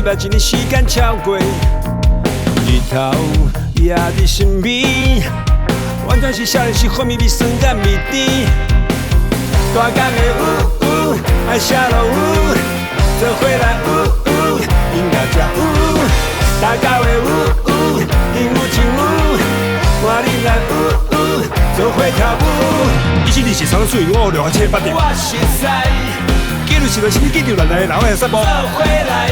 捌一年時間超過，日頭也佇身邊，完全是少年時好味味酸甲味甜。大江的霧霧，愛寫落雨，做伙來霧霧，音樂才有。大狗的霧霧，應有盡有，換恁來霧霧，做伙跳舞。1、2、4、3、4、5、6、7、8、我熟似，記錄是來，是你記住來來，人會散步。做伙來，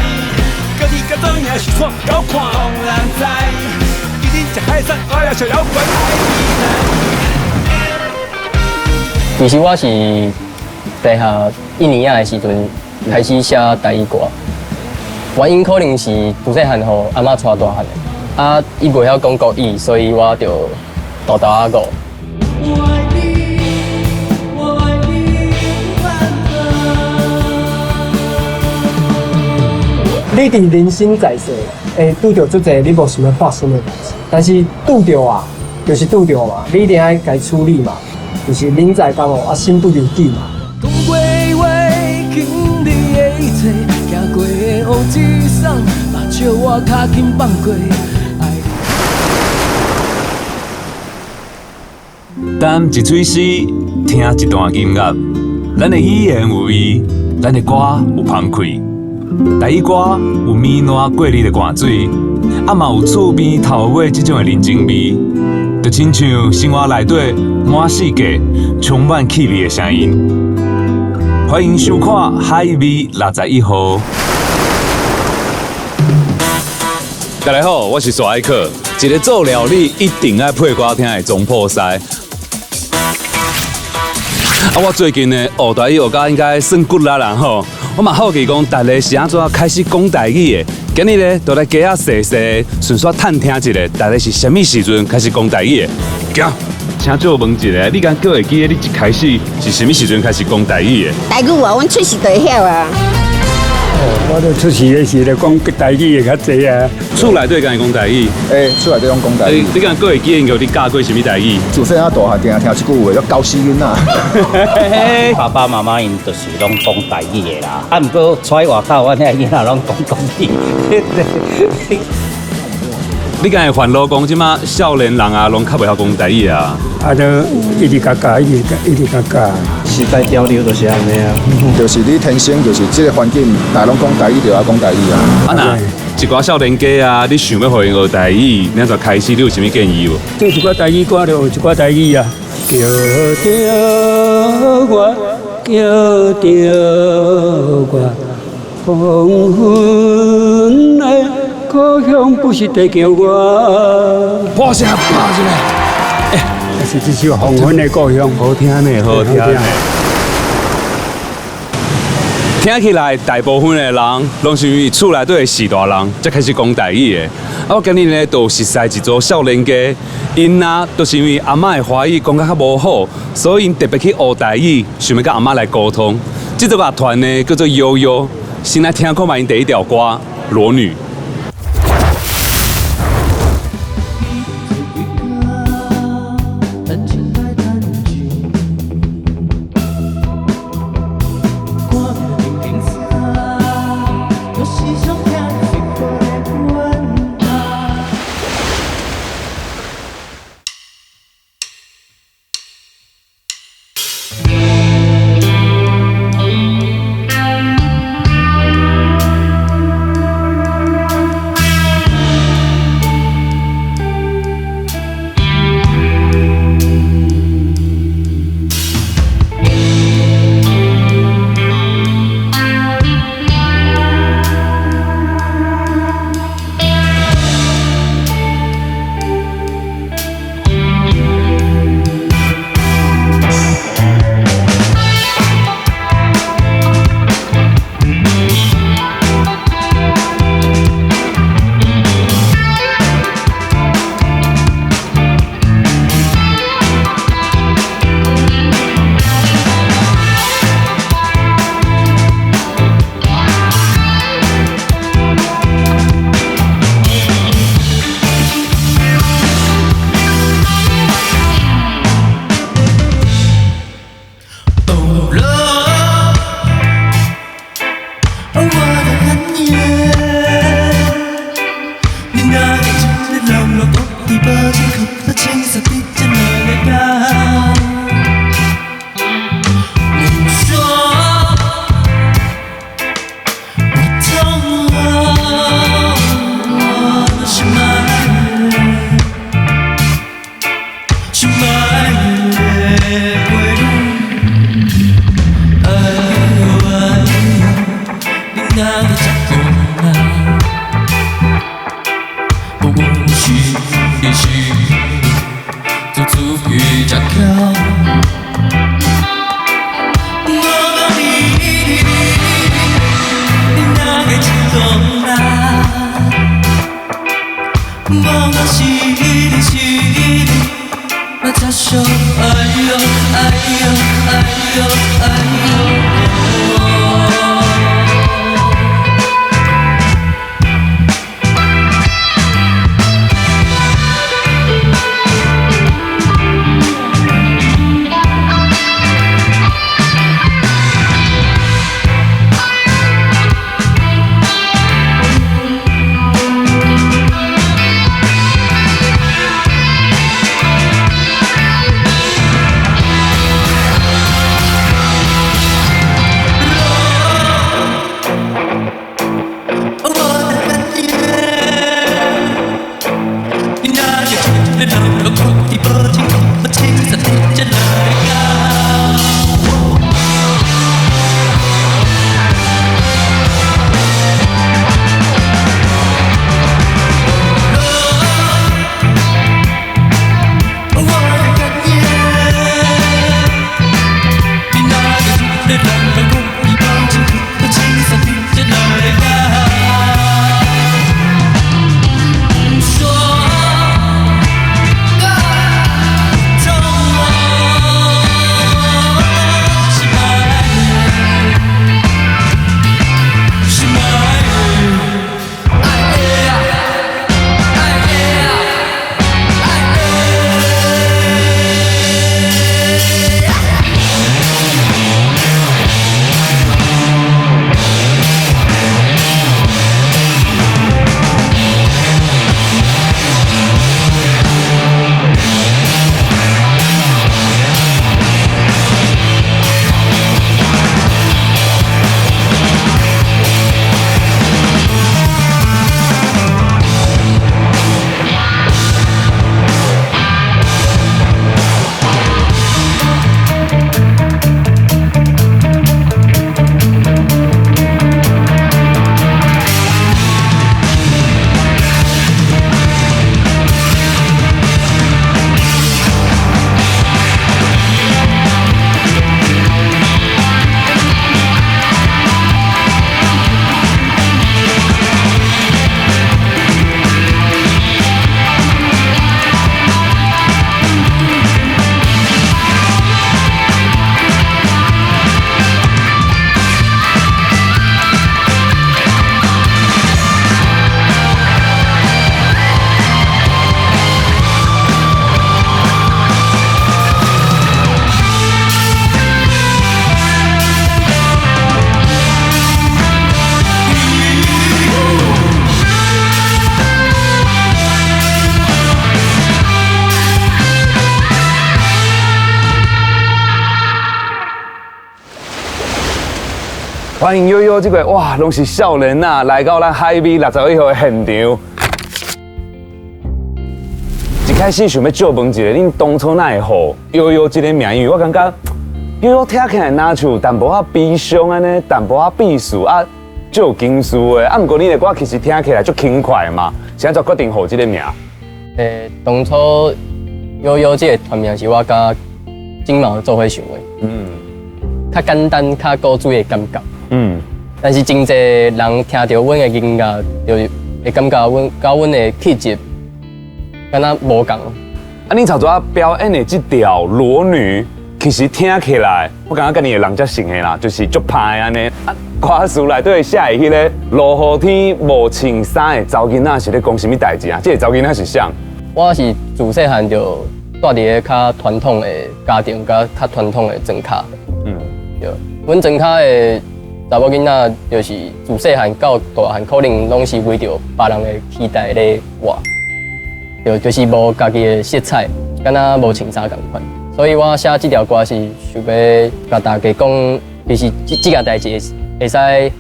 家己甲做贏是創高看。當然知，今天食海產，我也食搖滾。其實我是大學一年仔的時陣開始寫台語歌，原因可能是自細漢予阿嬤帶大漢的，啊，伊袂曉講國語，所以我就沓沓仔講。我愛你，我愛你永遠。你佇人生在世，會拄著足濟你無想欲發生的代誌，但是拄著啊，就是拄著嘛，你一定愛共處理嘛，就是人在江湖啊，身不由己嘛。講過話，經歷的一切，行過的烏一送，目睭我較緊放過。愛談一喙詩，聽一段音樂，咱的語言有味，咱的歌有芳氣。台語歌有綿爛過濾的汗水，啊嘛有厝邊頭尾這種的人情味，就親像生活內底滿世界充滿氣味的聲音。歡迎收看《海味61號》。大家好，我是蘇愛克，一个做料理一定愛配歌聽的總鋪師。啊，我最近呢學台語學甲應該算骨力啦吼。我嘛好奇講，大家是按怎開始講台語的？今日呢，就來街仔踅踅，順紲探聽一下，大家是啥物時陣開始講台語的？行，請借問一下，你敢閣會記得你一開始是啥物時陣開始講台語的？台語啊，阮出世就會曉啊。我都出世的時就講台語會較濟啊。厝內底敢會講台語？欸，厝內底攏講台語。你敢閣會記得𪜶教過啥物台語？自細仔大漢，定定聽這句話，叫狗死囡仔。爸爸媽媽𪜶就是攏講台語的啦，啊，毋過出去外口，阮遐囡仔攏講國語。你敢會煩惱講這馬少年人啊，攏較袂曉講台語啊？啊，就一直共教，一直一直共教。時代潮流就是按呢啊，就是你天生就是這个環境，大家攏講台語就愛講台語啊。啊若一寡少年家啊，你想欲予𪜶學台語，你怎開始？你有啥物建議無？做一寡台語歌就學一寡台語啊。叫著我，叫著我，黃昏的故鄉不是在叫我。破聲破出來。是這首《黃昏的故鄉》，好聽呢，好聽呢。聽起來，大部分的人攏是因為厝內底的序大人才開始講台語的。啊，我今日呢，就熟似一組少年家，𪜶啊，都是因為阿嬤的華語講甲較無好，所以𪜶特別去學台語，想欲佮阿嬤來溝通。這組樂團呢，叫做悠悠，先來聽看覓𪜶第一條歌《裸女》。歡迎悠悠這個哇，攏是少年仔來到咱海美61號的現場。一開始想欲借問一下，恁當初哪會予悠悠這个名？因為我感覺悠悠聽起來若像淡薄仔悲傷按呢，淡薄仔悲事啊，足有情緒的。啊，毋過恁的歌其實聽起來足輕快嘛，是按怎決定予這个名？當初悠悠這个團名是我佮金毛做伙想的，較簡單、較古錐的感覺。但是真濟人聽著阮的音樂，就會感覺阮佮阮的氣質敢若無仝。啊，恁頭拄仔表演的這條《裸女》，其實聽起來，我感覺佮你的人才像的啦，就是足歹按呢。啊，歌詞內底寫的彼个落雨天無穿衫的查某囡仔是咧講啥物代誌啊？這个查某囡仔是啥？我是自細漢就蹛佇咧較傳統的家庭，佮較傳統的莊跤。對，阮莊跤的查某囡仔，就是自細漢到大漢，可能攏是為著別人的期待咧活，對，就是無家己的色彩，敢若無穿衫仝款。所以我寫這條歌是想欲共大家講，其實這件代誌會使學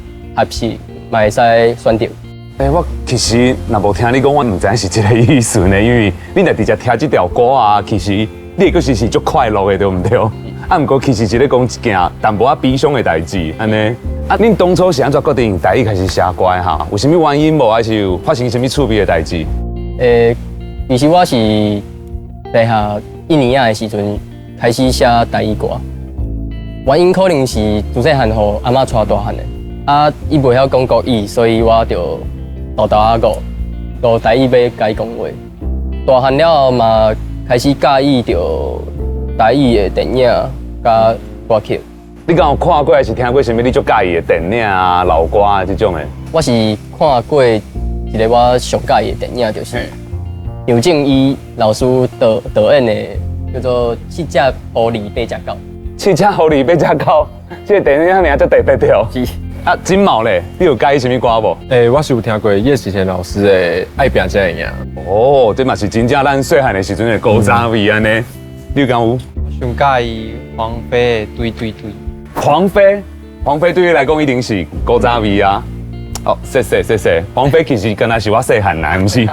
習，嘛會使選擇。欸，我其實若無聽你講，我毋知影是這个意思呢。因為你若直接聽這條歌啊，其實你閣是足快樂的，對毋對？啊，毋過其實是咧講一件淡薄仔悲傷的代誌，按呢。啊，恁當初是按怎決定台語開始寫歌的哈？有啥物原因無？還是有發生啥物趣味的代誌？其實我是大學一年仔的時陣開始寫台語歌，原因可能是自細漢予阿嬤帶大漢的，啊，伊袂曉講國語，所以我就沓沓仔學學台語欲共伊講話。大漢了後嘛，開始佮意著台語的電影佮歌曲。你敢有看過還是聽過啥物？你足佮意的電影啊、老歌啊這種的？我是看過一个我上佮意的電影，就是楊正伊老師導演的，叫做《七隻狐狸八隻狗》。七隻狐狸八隻狗，這个電影名足特別對。是。啊，金毛咧，你有佮意啥物歌無？欸，我是有聽過葉啟賢老師的《愛拚才會贏》。哦，這嘛是真正咱細漢的時陣的古早味按呢。你有敢有？上佮意黃飛的對對對。黃飛，黃飛對你來講一定是古早味啊。哦，謝謝謝謝。黃飛其實敢若是我細漢啦，毋是？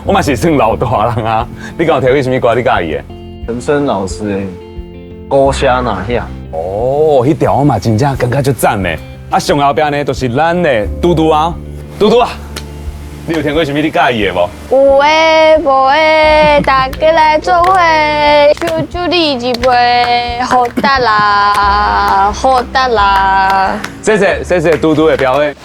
我嘛是算老大人啊。你敢有聽過啥物歌你佮意的？陳升老師的《孤聲若響》。哦，彼條我嘛真正感覺足讚的。啊，上後壁呢，就是咱的嘟嘟啊，嘟嘟啊，你有聽過啥物你佮意的無？有的無的，大家來做伙，燒酒你一杯，好得啦，好得啦。謝謝謝謝嘟嘟的表演。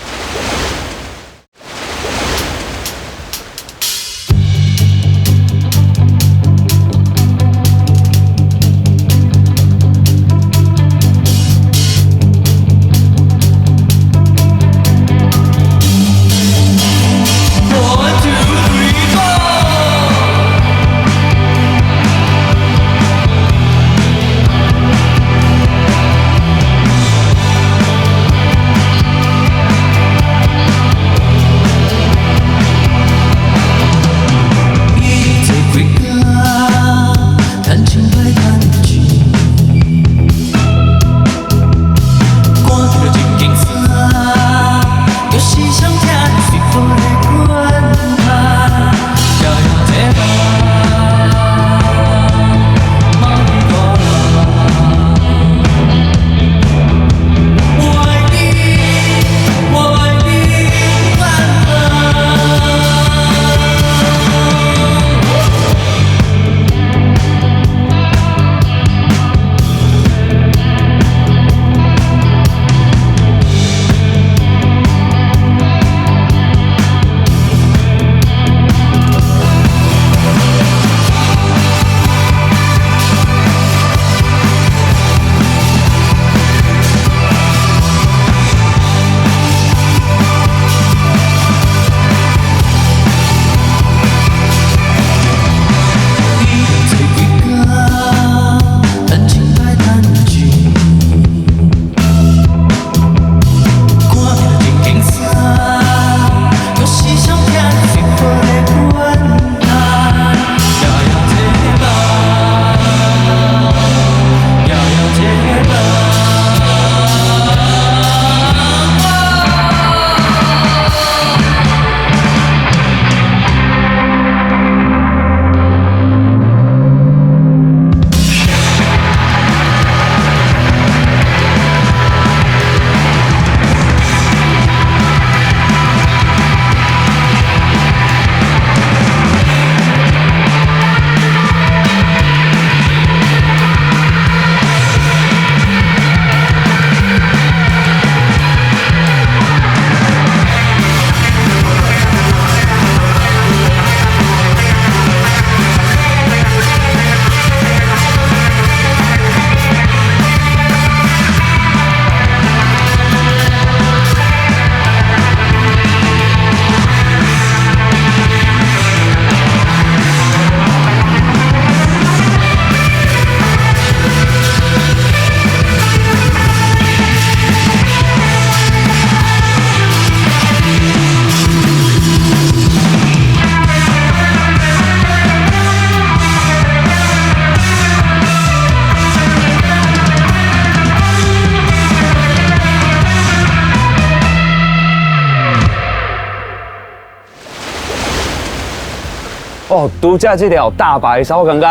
哦，拄才這條大白鯊，我感覺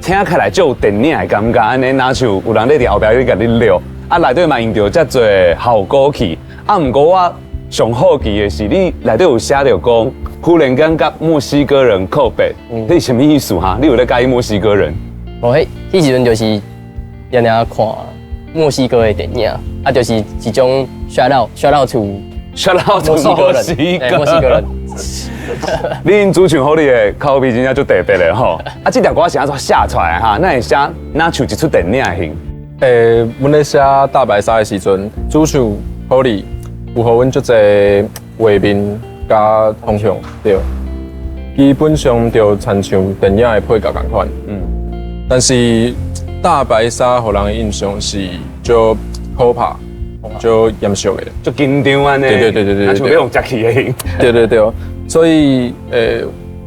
聽起來就有電影的感覺，按呢若像有人咧佇後壁咧共你錄，啊內底嘛用著遮濟效果器，啊毋過我上好奇的是，你內底有寫著講，忽然間佮墨西哥人告白，你是啥物意思哈？你有咧佮意墨西哥人？無，彼彼時陣就是定定看墨西哥的電影，啊，就是一種 shout out to shout out to 墨西哥人，墨西哥人。恁主唱予你的口味真正足特別的吼，啊，這條歌是按怎寫出來哈？哪會寫若像一齣電影的形？阮咧寫大白鯊的時陣，主唱好哩有予阮足濟畫面佮方向，對，基本上就親像電影的配角仝款。但是大白鯊予人的印象是足可怕、足嚴肅的，足緊張按呢。對對對對對，若像欲予食去的形。對對對，所以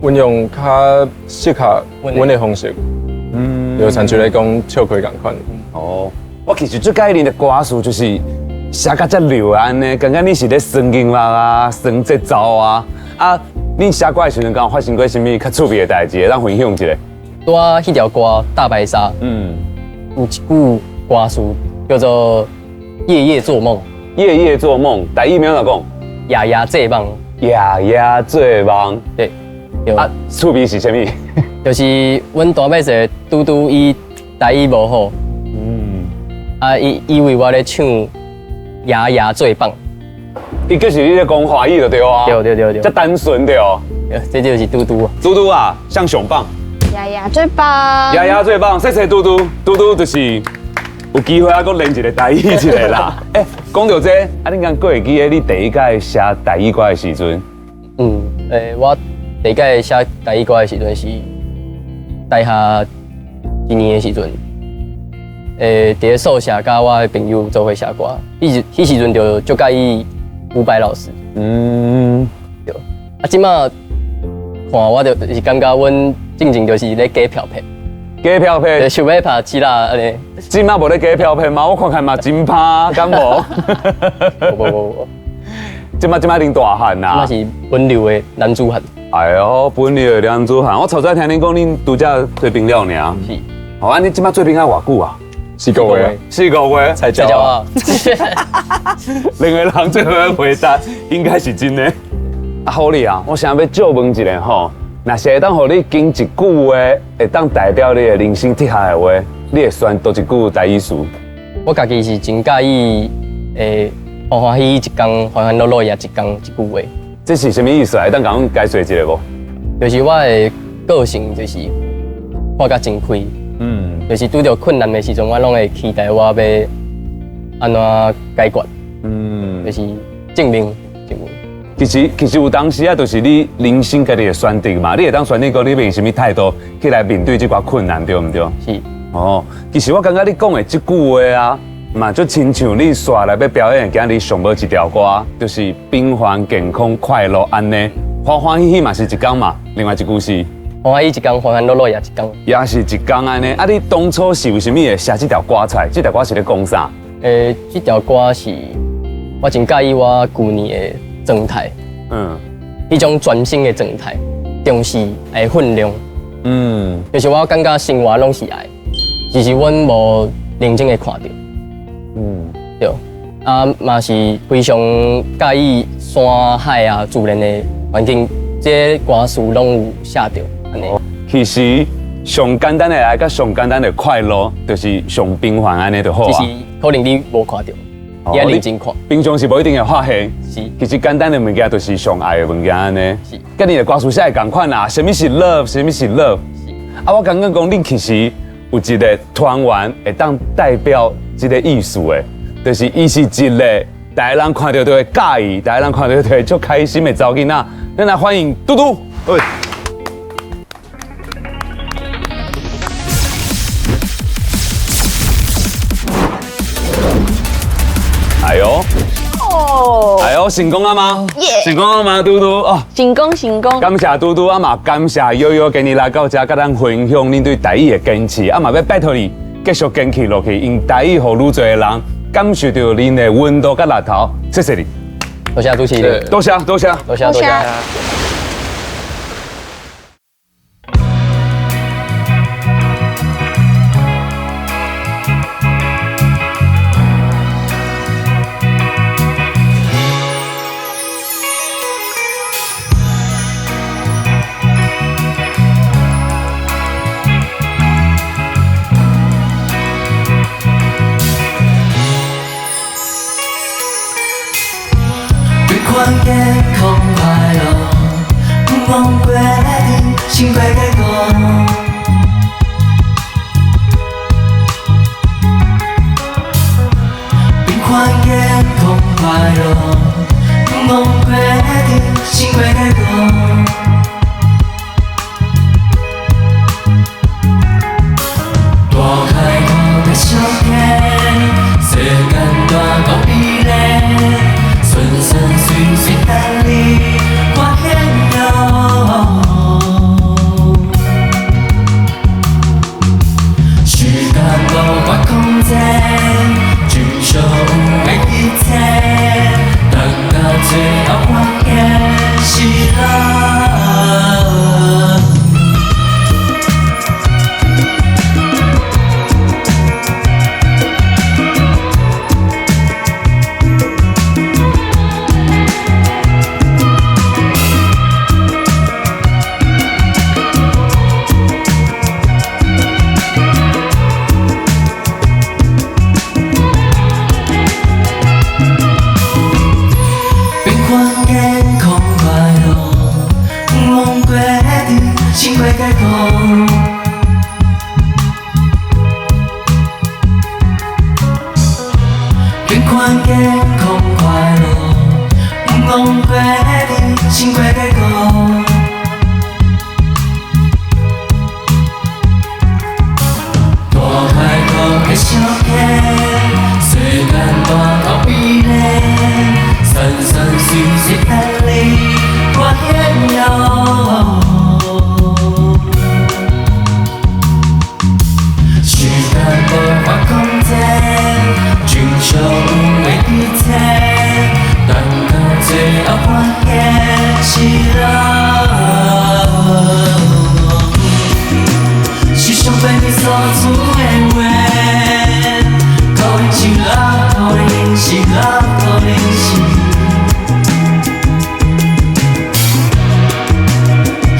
阮用較適合阮的方式，就親像咧講笑開仝款。哦，我其實最佮意恁的歌詞就是寫甲遮溜按呢，感覺你是咧耍音樂啊，耍節奏啊。啊，恁寫歌的時陣，敢有發生過啥物較趣味的代誌，會當分享一下？拄仔彼條歌《大白鯊》，有一句歌詞叫做“夜夜做夢”。夜夜做夢，台語欲按怎講？夜夜做夢。夜夜做夢。對。啊，趣味是啥物？就是阮大伯說拄拄伊台語無好，啊，伊以為我咧唱夜夜做夢。伊就是你咧講華語就對啊。對對對對。遮單純對哦。這就是拄拄。拄拄啊，像上棒。牙牙最棒。牙牙最棒，謝謝拄拄，拄拄就是有機會啊，閣練一个台語一个啦。欸，講著這個，啊，你敢閣會記得你第一擺寫台語歌的時陣？我第一擺寫台語歌的時陣是大學一年的時陣，佇咧宿舍佮我的朋友做伙寫歌，彼時陣就足佮意伍佰老師。對。啊，這馬看我就是感覺阮進前就是咧假飄撇。假飄撇，想欲拍七啦按呢。這馬無咧假飄撇嗎？我看看嘛真拍，敢無？無無無。這馬這馬恁大漢啦。這馬是溫柔的男子漢。哎喲，溫柔的男子漢，我頭先聽恁講，恁拄才做兵了爾。是。哦，啊，你這馬做兵愛偌久啊？ 4個月。 4個月。菜鳥啊。兩個人最後的回答應該是真的。啊，好哩啊，我想欲借問一下吼，若是會當予你揀一句話，會當代表你的人生哲學的話，你會選佗一句台語詞？我家己是真佮意，歡歡喜喜一工，煩煩惱惱也一工，這句話。這是啥物意思啊？會當共阮解釋一下無？就是我的個性就是看甲真開，就是拄著困難的時陣，我攏會期待我欲按怎解決，就是證明證明。其實有當時啊，就是你人生家己的選擇嘛，你會當選擇講你欲用啥物態度去來面對這寡困難，對毋對？是。哦，其實我感覺你講的這句話啊，嘛就親像你紲來欲表演的今日上無一條歌，就是平凡、健康、快樂按呢，歡歡喜喜嘛是一工嘛。另外一句是歡喜一工，煩煩惱惱也一工，也是一工按呢。啊，你當初是為啥物會寫這條歌出來？這條歌是咧講啥？這條歌是我真佮意我舊年的狀態，彼種全新的狀態，重視的分量，就是我感覺生活攏是愛，只是阮無認真的看著，對，啊嘛是非常佮意山海啊自然的環境，這個歌詞攏有寫著，按呢。其實上簡單的愛，佮上簡單的快樂，就是上平凡按呢就好啊。只是可能你無看著。你愛認真看，平常時無一定會發現。是，其實簡單的物件就是上愛的物件按呢。是，佮你的歌詞寫的仝款啦，啥物是 love，啥物是 love。是。啊，我感覺講恁其實有一個團員會當代表這個意思的，就是伊是一個逐个人看著就會佮意，逐个人看著就會足開心的查某囡仔。咱來歡迎拄拄。喂。哎喲，哦，哎喲，成功了嗎？耶！成功了嗎？拄拄哦，成功成功！感謝拄拄啊嘛，感謝悠悠今日來到遮，佮咱分享恁對台語的堅持啊嘛，欲拜託你繼續堅持落去，用台語予愈濟的人感受著恁的溫度佮力頭。謝謝你，多謝主持人，多謝多謝多謝多謝。款健康快樂，毋枉決定心過結果。平凡健康快樂，毋枉決定心過結果。大開土地相見，世間大夠美麗，順順遂遂等你看見喲。時間無法控制，真相有的一切，等到最後發現是人。平凡健康快樂，毋枉決定心過結果。平凡健康快樂，毋枉決定心過結果。大開土地相見，世間大夠美麗，山山水水等你看見喲。時間無法控制，真相有的一切，等到最後發現是人。是上帝你所賜的話，可能是樂，可能是樂，可能是。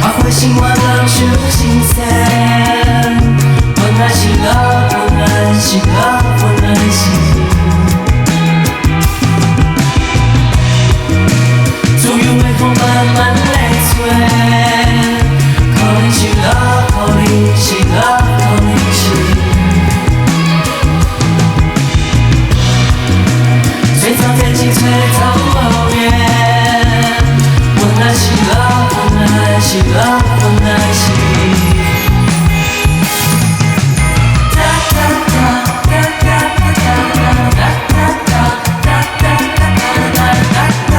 啊，火生活人像神仙，原來是樂，原來是樂，原來是。自由的風慢慢來吹，可能是樂，可能是樂，可能是。吹走天际，吹走乌云，原來是樂，原來是樂，原來是。哒哒哒哒哒哒哒哒哒哒哒哒哒哒哒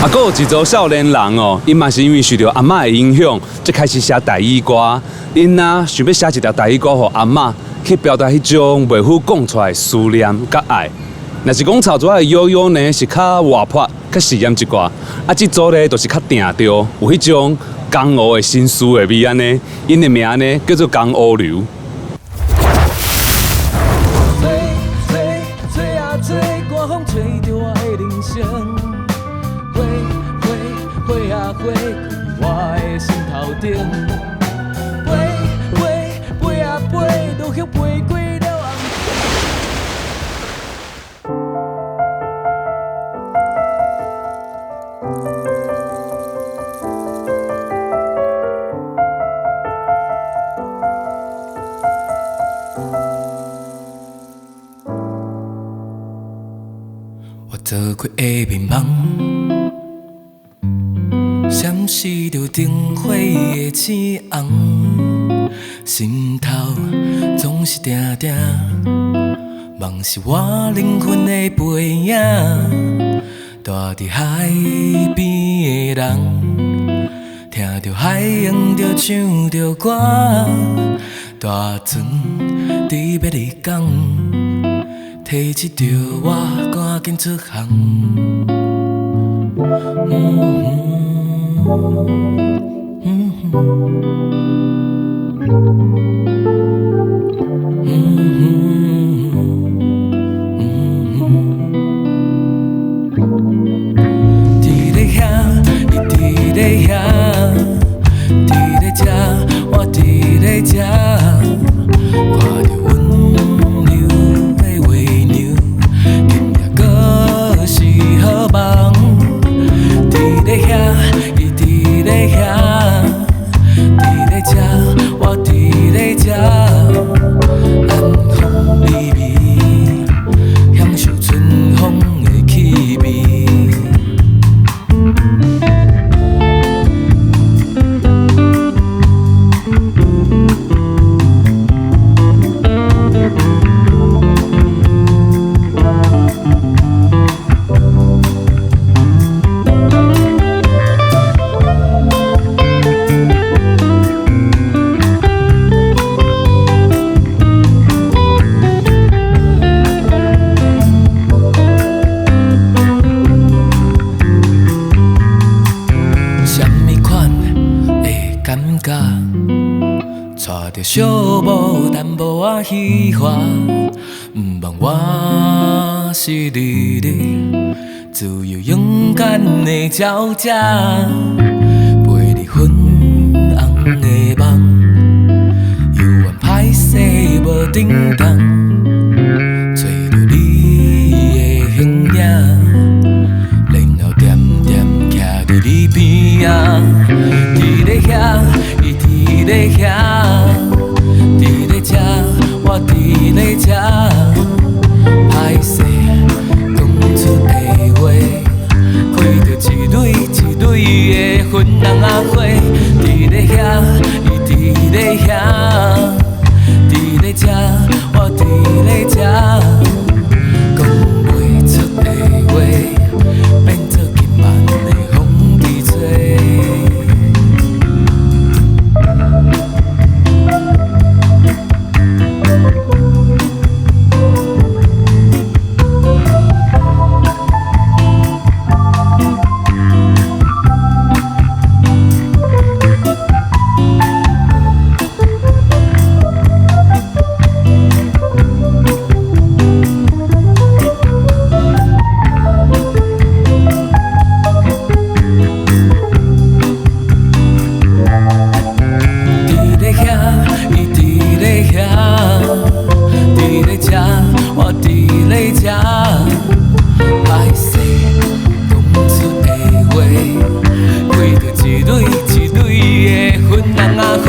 啊，阁有一组少年人哦，𪜶嘛是因為受著阿嬤的影響，才開始寫台語歌。𪜶啊，想欲寫一條台語歌予阿嬤，去表達彼種袂赴講出來的思念佮愛。若是講草竹仔的悠悠呢，是較活潑、較實驗一寡；啊，這組呢，就是較定著，有彼種江湖的心事的味按呢。𪜶的名呢，叫做江湖流。吹吹吹啊吹，寒風吹著我的人生。火火火啊火，我的心頭頂。飛飛飛啊飛，落葉飛過了紅。我做開的眠夢，閃烁著燈火的青紅，心頭總是定定，夢是我靈魂的背影。住佇海邊的人，聽著海湧著唱著歌，大船伫欲離港，提醒著我趕緊出航。伫咧遐，伊伫咧遐，伫咧遮，我伫咧遮，看著温柔的月娘，今夜阁是好梦。伫咧遐，伊伫咧遐，伫咧遮，我伫咧遮，暗风微微，享受春风的气味。啥物款的感觉？带著小某淡薄仔虚华，毋茫我是你的自由勇敢的鸟只，飞入粉红的梦，犹原歹势无振动，揣著你的形影，然后恬恬徛伫你边仔，伫咧遐，伊伫咧遐，伫咧遮，我伫咧遮，歹势讲出的话，开著一蕊一蕊的粉红仔花，伫咧遐，伊伫咧遐，伫咧遮，我伫咧遮，讲袂出的话，变做今晚的风伫吹。伫咧遐，伊伫咧遐，伫咧遮，我伫咧遮，歹势讲出的话，开著一蕊一蕊的粉红仔花，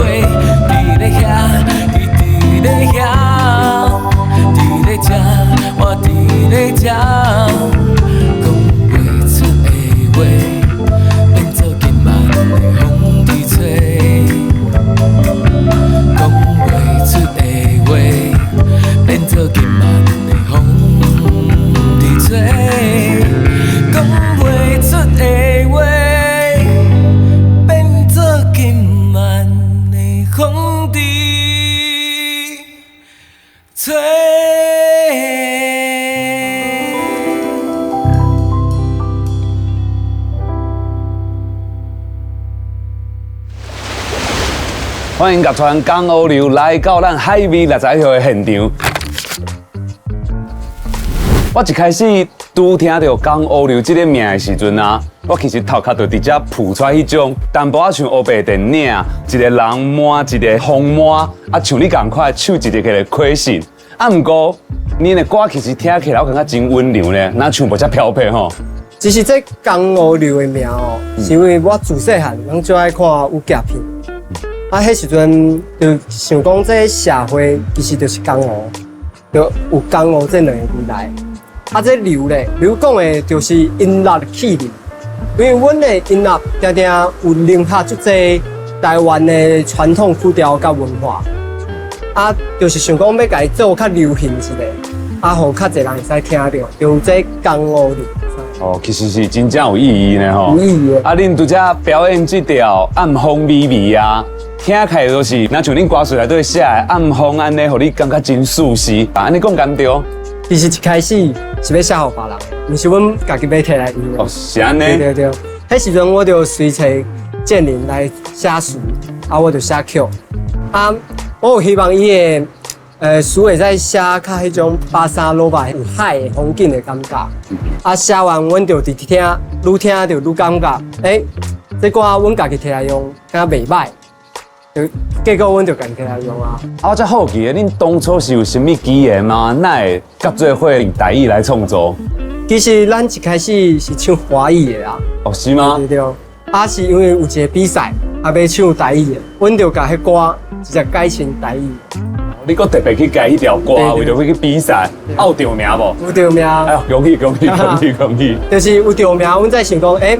伫咧遐，伊伫咧遐，伫咧遮，我伫咧遮，讲袂出的话，变做今晚的风伫吹。讲袂出的话，变做今晚的风伫吹。讲袂出的话，变做今晚的风伫吹。欢迎乐团江乌流来到咱海味六十一号的现场。我一开始拄听著江乌流这个名的时阵啊，我其实头壳就直接浮出彼种淡薄仔像乌白电影，一个人摸一个风摸，啊像你仝款手一个个亏信。啊，毋过恁的歌其实听起来我感觉真温柔呢，若像无遮飘撇吼。其实这江乌流的名哦，是因为我自细汉拢最爱看武侠片。啊，彼时阵就想讲，这社会其实就是江湖，就有江湖这两个字来。啊，这流咧，流讲的就是音乐气味，因为阮的音乐定定有融合足济台湾的传统曲调佮文化。啊，就是想讲欲共伊做较流行一下，啊，予较济人会使听著，就有这江湖流。哦，其实是真正有意义呢吼。有意义的。啊，恁拄才表演这条《暗风微微》啊，听起来都是，若像恁歌词内底写的暗风按呢，予你感觉真舒适。啊，按呢讲敢对？其实一开始是欲写予别人的，毋是阮家己欲提来用的。哦，是按呢。对对对，彼时阵我就随揣建林来写词，啊，我就寫曲。啊，我有希望伊的詞會使寫較彼種巴薩羅瓦有海的風景的感覺。啊，寫完阮就直聽，愈聽就愈感覺，這歌阮家己提來用，敢若袂䆀。就結果阮就家己提來用啊。啊，我才好奇的，恁當初是有啥物機緣嗎？哪會合做伙用台語來創作？其實咱一開始是唱華語的啦。哦，是嗎？對對。啊，是因為有一個比賽，啊，欲唱台語的，阮就共彼歌直接改成台語。你閣特別去改彼條歌，為著欲去比賽，啊有著名無？有著名。哎喲，恭喜恭喜恭喜恭喜！就是有著名，阮才想講，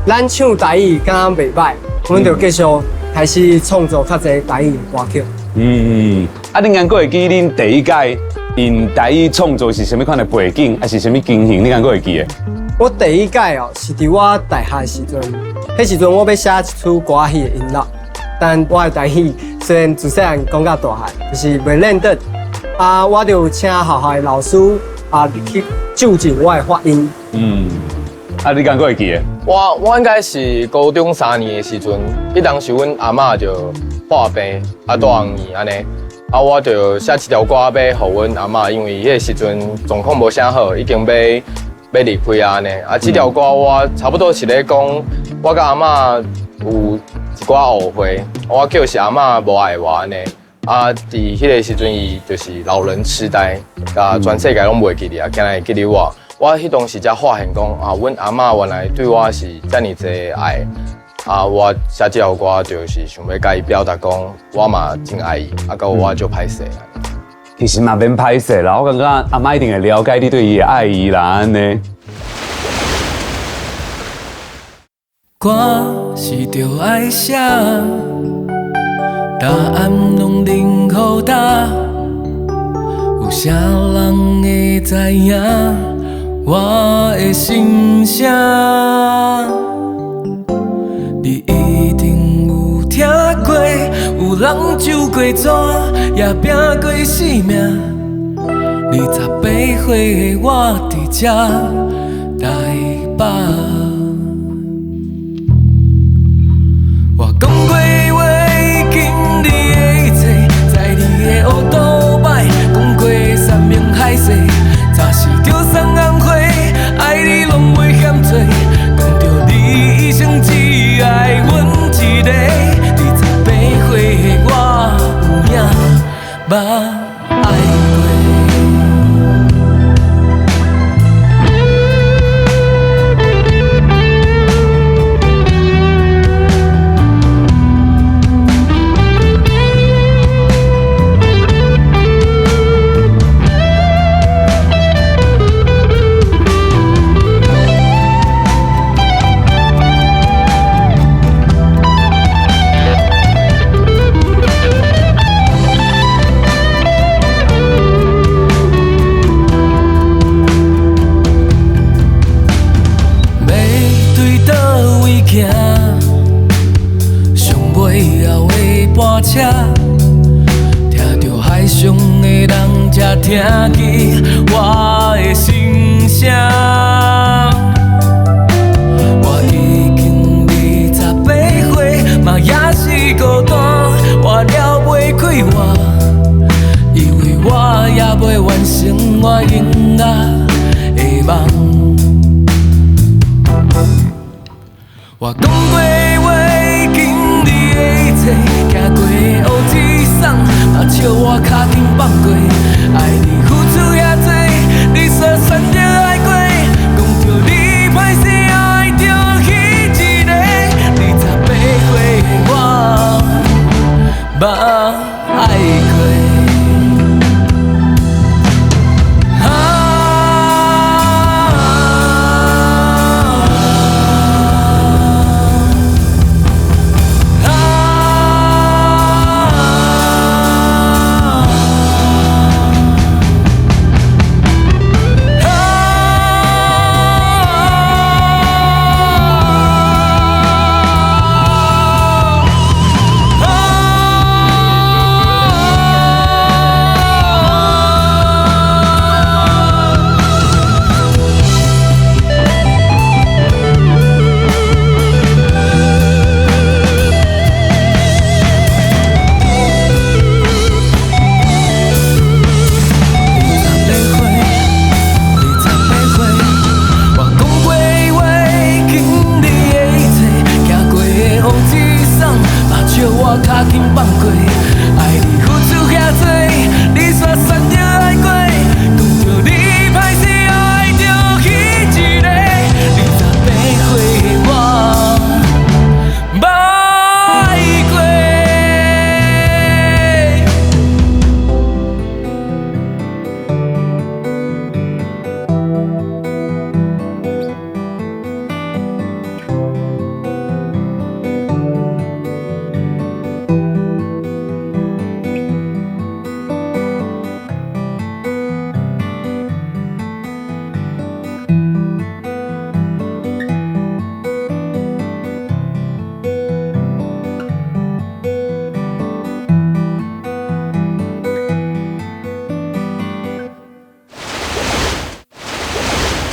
咱唱台語敢若袂䆀，阮就繼續開始創作較濟台語的歌曲。嗯，啊，恁敢閣會記恁第一屆用台語創作是啥物款的背景，還是啥物情形？你敢閣會記得？我第一屆哦，是佇我大學的時陣，彼時陣我欲寫一齣歌仔戲的音樂，但我的台語雖然自細漢講甲大漢，就是袂練得。啊，我就請學校的老師啊去糾正我的發音。嗯，啊，你敢閣會記得？我應該是高中三年的時陣，彼當時阮阿嬤就破病，啊，住醫院按呢，啊，我就寫一條歌欲予阮阿嬤，因為彼個時陣狀況無啥好，已經欲離開啊按呢。啊，這條歌我差不多是咧講，我佮阿嬤有一寡誤會，我叫是阿嬤無愛我按呢。啊，佇彼個時陣，伊就是老人痴呆，共全世界攏袂記得啊，敢若會記得我。我彼當時才發現講啊，阮阿嬤原來對我是遮爾濟愛。啊，我寫這條歌就是想欲共伊表達講，我嘛真愛伊，啊，閣我足歹勢。其實嘛免歹勢啦，我感覺阿嬤一定會了解你對伊的愛意啦，按呢。歌是著愛寫，答案攏冷予焦，有啥人會知影我的心聲？你一定有聽過，有人走過紙，也拚過性命。28歲的我佇這台北。我講過話，經歷的一切，在你的烏托邦，講過山盟海誓，早是著送紅花，愛你攏袂嫌多，講著你一生只愛阮一個。28歲的我有影捌愛過。車，聽著海上的人才聽見我的心聲。我已經28歲，嘛猶是孤單，活了袂快活，以為我猶袂完成我音樂的夢。我講過話，經歷的一切，行過的烏蛉送，嘛笑我跤緊放過，愛你付出遐濟，你煞選擇愛過，講著你歹勢愛著彼一個，28歲的我，捌愛過。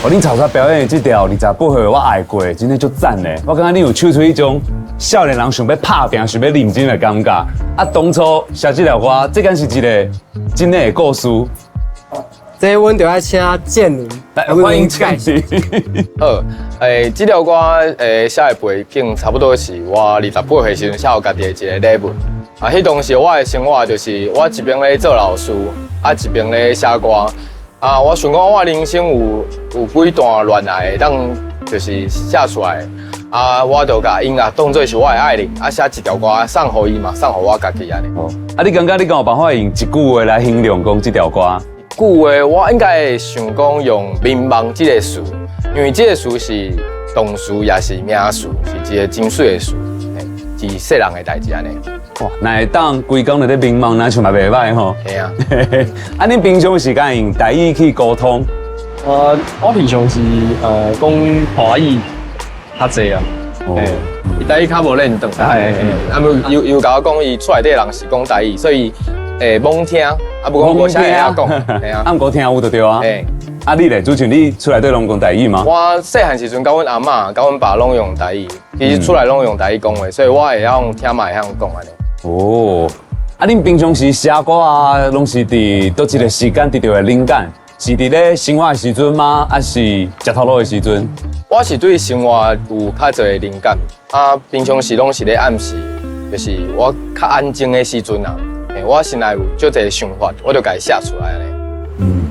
哦，恁头拄表演的這條28歲我愛過，真的足讚的。我感覺你有唱出彼種少年人想欲拍拚、想欲認真的感覺。啊，當初寫這條歌，這敢是一個真的故事？這阮就愛請建寧來，歡迎建寧。好，這條歌寫的背景差不多是我28歲時陣寫予家己的一個禮物。啊，彼當時我的生活就是我一邊咧做老師，啊一邊咧寫歌。啊，我想講我人生有幾段戀愛會當就是寫出來。啊，我就共音樂當做是我的愛人，啊寫一條歌送予伊嘛，送予我家己按呢。哦，啊，你感覺你敢有辦法用一句話來形容講這條歌？句話我應該會想講用迷惘這個詞，因為這個詞是動詞也是名詞，是一個真媠的詞，是世人的代誌按呢。哇，若會當規工咧迷惘，若像嘛袂䆀吼。嘿啊。啊，恁平常時間用台語去溝通？我平常時講華語較濟啊。哦。伊台語較無輪轉。係。啊，無又又共我講，伊厝內底人是講台語，所以會罔聽，啊，無講無啥會曉講。嘿啊。啊，毋過聽有就對啊。啊，你咧，主持你厝內底攏講台語嗎？我細漢時陣，佮阮阿嬤、佮阮爸攏用台語，其實厝內攏用台語講話，所以我會曉聽嘛會曉講按呢。哦，啊，恁平常時寫歌啊，攏是佇佗一個時間得著的靈感？是佇咧生活的時陣嗎？還是食頭路的時陣？我是對生活有較濟靈感，啊，平常時攏是咧暗時，就是我較安靜的時陣啊，我心內有足濟想法，我就共伊寫出來按呢。嗯，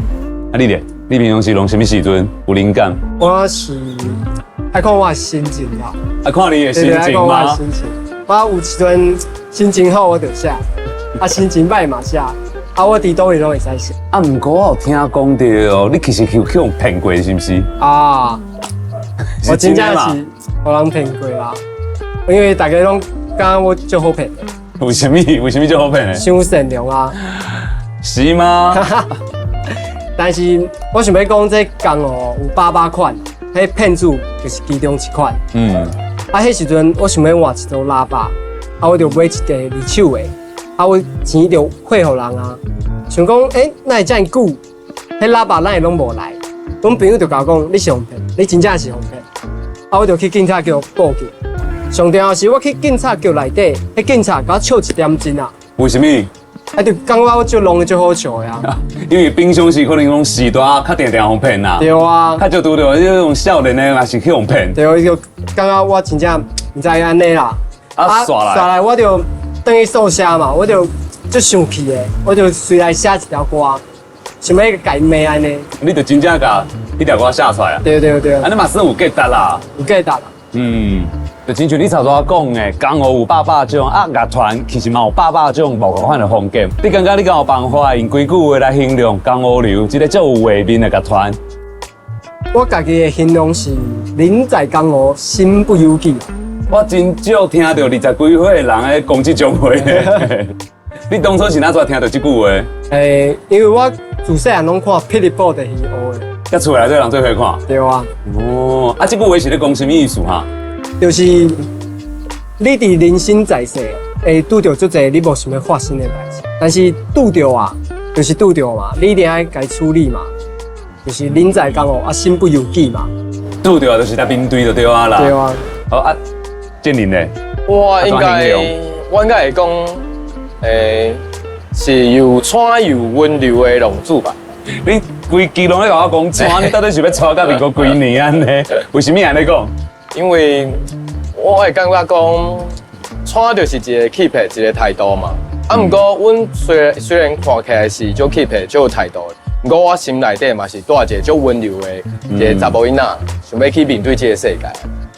啊你咧？你平常時攏啥物時陣有靈感？我是愛看我的心情啦。愛看你的心情嗎？我的心情。我有時陣心情好，我就寫；啊，心情歹嘛寫。啊，我佇佗位攏會使寫。啊，毋過我有聽講著，你其實有去予騙過，是毋是？啊，我真正是予人騙過啦，因為大家攏感覺我足好騙的。為啥物？為啥物足好騙的？傷善良啊！是嗎？但是我想欲講，這江湖有百百款，彼騙子就是其中一款。啊，彼時陣我想欲換一組喇叭，啊，我就買一個二手的，啊，我錢就匯予人啊。想講，哪會遮爾久？彼喇叭哪會攏無來？阮朋友就共我講，你是予騙，你真正是予騙。啊，我就去警察局報警。上重要是我去警察局內底，彼警察共我笑一點鐘啊。為啥物？啊，就感覺我足攏的足好笑的啊。因為平常時可能攏時大較定定予騙啦。對啊。較少拄著這種少年的嘛是去予騙。對，伊就感覺我真正毋知按呢啦。啊，煞來。煞來我就轉去宿舍嘛，我就足生氣的，我就隨來寫一條歌，想欲共伊罵按呢。你就真正共彼條歌寫出來啊？對對對。按呢嘛算有價值啦。有價值啦。嗯。就親像你頭拄仔講的，江湖有百百種啊，樂團其實嘛有百百種無仝款的風格。你感覺你敢有辦法用幾句話來形容江湖流這個足有畫面的樂團？我家己的形容是人在江湖，身不由己。我真少聽著二十幾歲的人咧講這種話。你當初是哪怎聽著這句話？因為我自細漢攏看霹靂布袋戲學的。佮厝內底人做伙看？對啊。哦，啊，這句話是咧講啥物意思哈？就是你佇人生在世會拄著足濟你無想欲發生的代誌，但是拄著啊，就是拄著嘛，你一定愛共處理嘛。就是人在江湖啊，身不由己嘛。拄著就是來面對就對啊啦。對啊。好啊，建寧咧？我應該會講，是又蔡又溫柔的浪子吧。你規期攏咧共我講蔡，你到底是欲蔡到民國幾年按呢？為啥物按呢講？因為我會感覺講，蔡就是一個氣魄，一個態度嘛。啊，毋過阮雖然看起來是足氣魄、足有態度，毋過我心內底嘛是帶一個足溫柔的一個查某囡仔，想欲去面對這個世界。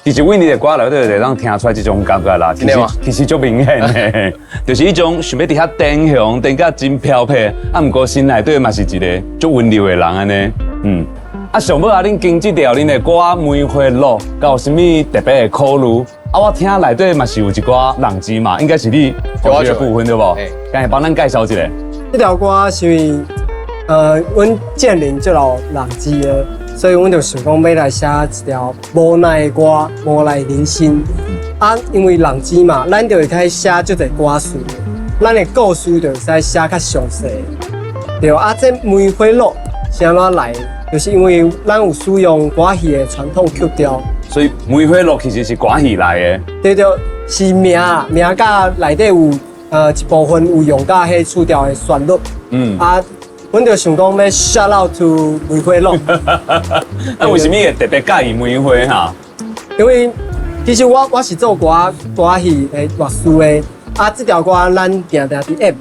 其實阮你的歌內底就會當聽出來這種感覺啦。其實其實足明顯的，就是彼種想欲佇遐轉向，轉甲真飄撇，啊，毋過心內底嘛是一個足溫柔的人按呢。嗯。啊，上尾啊，恁經這條恁的歌《梅花鹿》，敢有啥物特別的考慮？啊，我聽內底嘛是有一寡人字嘛，應該是你負責的部分對無？敢會幫咱介紹一下？這條歌是因為，阮建寧足老人字的，所以阮就想講欲來寫一條無奈的歌，無奈人生。啊，因為人字嘛，咱就會開始寫足濟歌詞，咱的故事就會使寫較詳細。對啊，這梅花鹿是按怎來？就是因為咱有使用歌戲的傳統曲調。所以梅花鹿其實是歌戲來的。對對，是名名佮內底有一部分有用到彼曲調的旋律。啊，阮就想講欲 shout out to 梅花鹿。啊，為什麼會特別佮意梅花哈？因為其實我是做歌歌戲的樂師的，啊，這條歌咱定定佇演，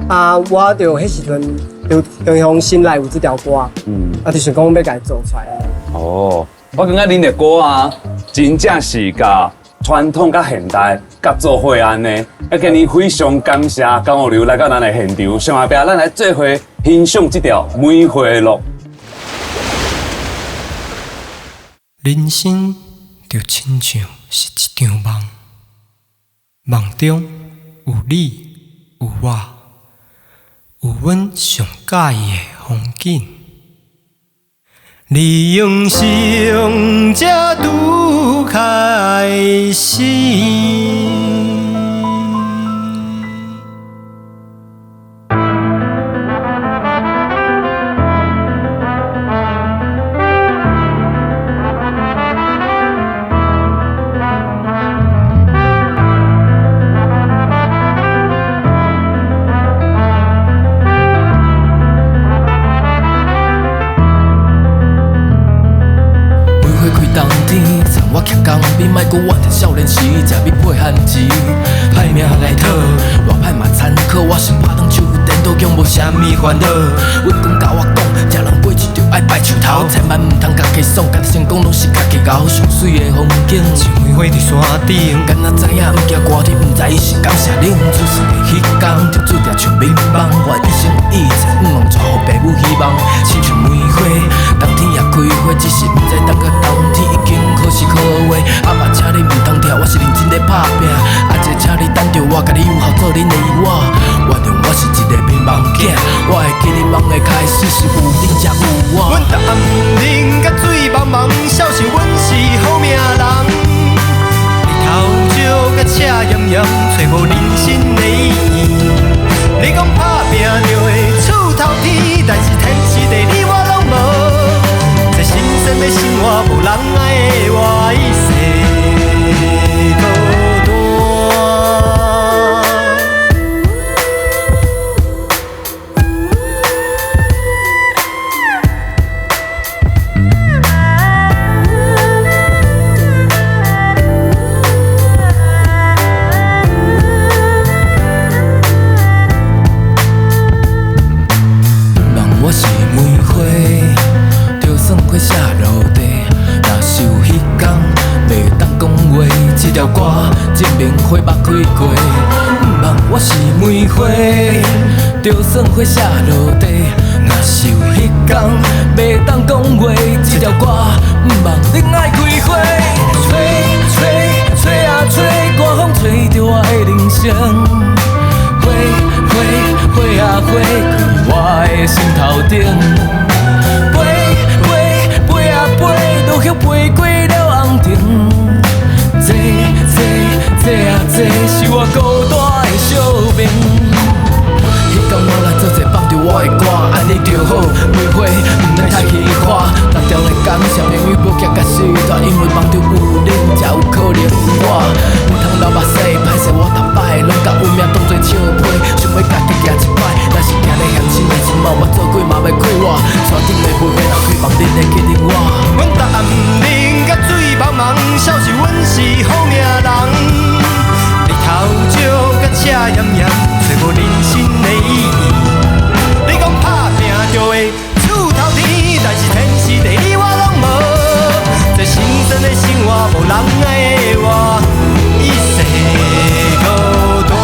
啊，我就彼時陣就就向心內有這條歌，啊，就想講欲共伊做出來。哦，我感覺恁的歌啊，真正是共傳統佮現代佮做伙按呢。啊，今日非常感謝江湖流來到咱的現場，上後壁咱來做伙欣賞這條《梅花鹿》。人生就親像是一場夢，夢中有你，有我，有阮上喜歡的風景。人生才拄開始。我徛江边，莫阁怨叹少年时，食米配番薯，歹命来讨，偌歹嘛残酷。我是拍断手，颠倒强无啥物烦恼。阮公教我讲，食人买树就爱拜树头，千万毋通家己爽，家己成功攏是家己熬。上媠的風景，像梅花佇山頂，敢若知影毋驚寒天，毋知伊是感謝恁。出世的彼天就注定像眠夢，我一生有志，毋望帶予父母希望。親像梅花，冬天也開花，只是毋知等到冬天已經好時好話。阿爸，請你毋通跳，我是認真咧拍拚。阿姐，請你等著我，共你友好做恁的伊我。原諒我是一個迷茫囝，我會記得夢的開始是有恁才有我。阮逐暗啉甲醉茫茫，笑是阮是好命人。日頭照甲赤炎炎，揣無人生的意義。你講拍拚就會出頭天，但是天時地利我攏無。這新鮮的生活無人愛的我，一世孤單。夢我是梅花，就算花謝落地，若是有彼天袂當講話，這條歌證明花捌開過。夢我是梅花，就算花謝落地，若是有彼天袂當講話，這條歌毋茫恁愛開花。吹吹吹啊吹，寒風吹著我的人生。花花花啊花，開我的心頭頂。飛飛飛啊飛，落葉飛過了紅塵。這這這啊這，是我孤單的宿命。彼天我來做一個放著我的歌，按呢就好。梅花毋免太虛華，逐條來感謝朋友無寄甲時代，因為夢中有恁，才有可能有我。毋通流目屎，歹勢我逐擺攏共有命當作笑批，想欲家己行一擺，但是行咧嫌心的这擺我做鬼嘛欲快活。山頂的梅花若開，望恁會記得我。阮逐暗啉甲醉茫茫，笑是阮是好命人。日頭照甲赤炎炎，揣無人生的意義。你講拍拚就會出頭天，但是天時地利我攏無。這新鮮的生活無人愛的我，一世孤單。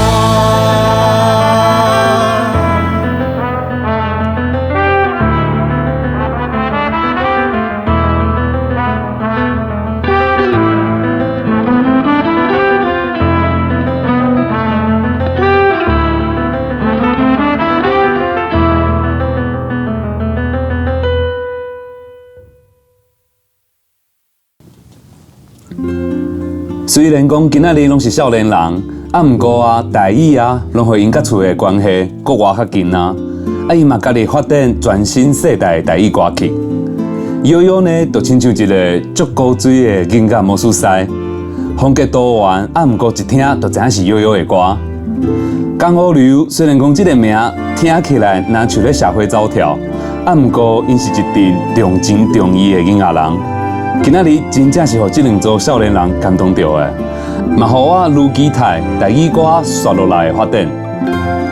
雖然講今仔日攏是少年人，啊，毋過啊，台語啊，攏予𪜶佮厝的關係閣倚較近啊。啊，伊嘛家己發展全新世代的台語歌曲。悠悠呢，就親像一个足古錐的音樂魔術師，風格多元，啊，毋過一聽就知影是悠悠的歌。江湖流雖然講這个名聽起來若像咧社會走跳，啊，毋過𪜶是一陣重情重義的音樂人。今仔日真正是予這兩組少年人感動著的，嘛予我愈期待台語歌紲落來的發展。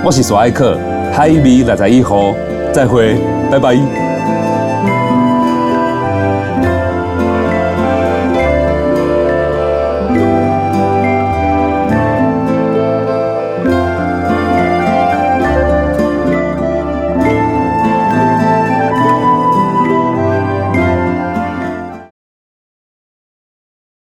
我是蘇愛克，海味61號，再會，拜拜。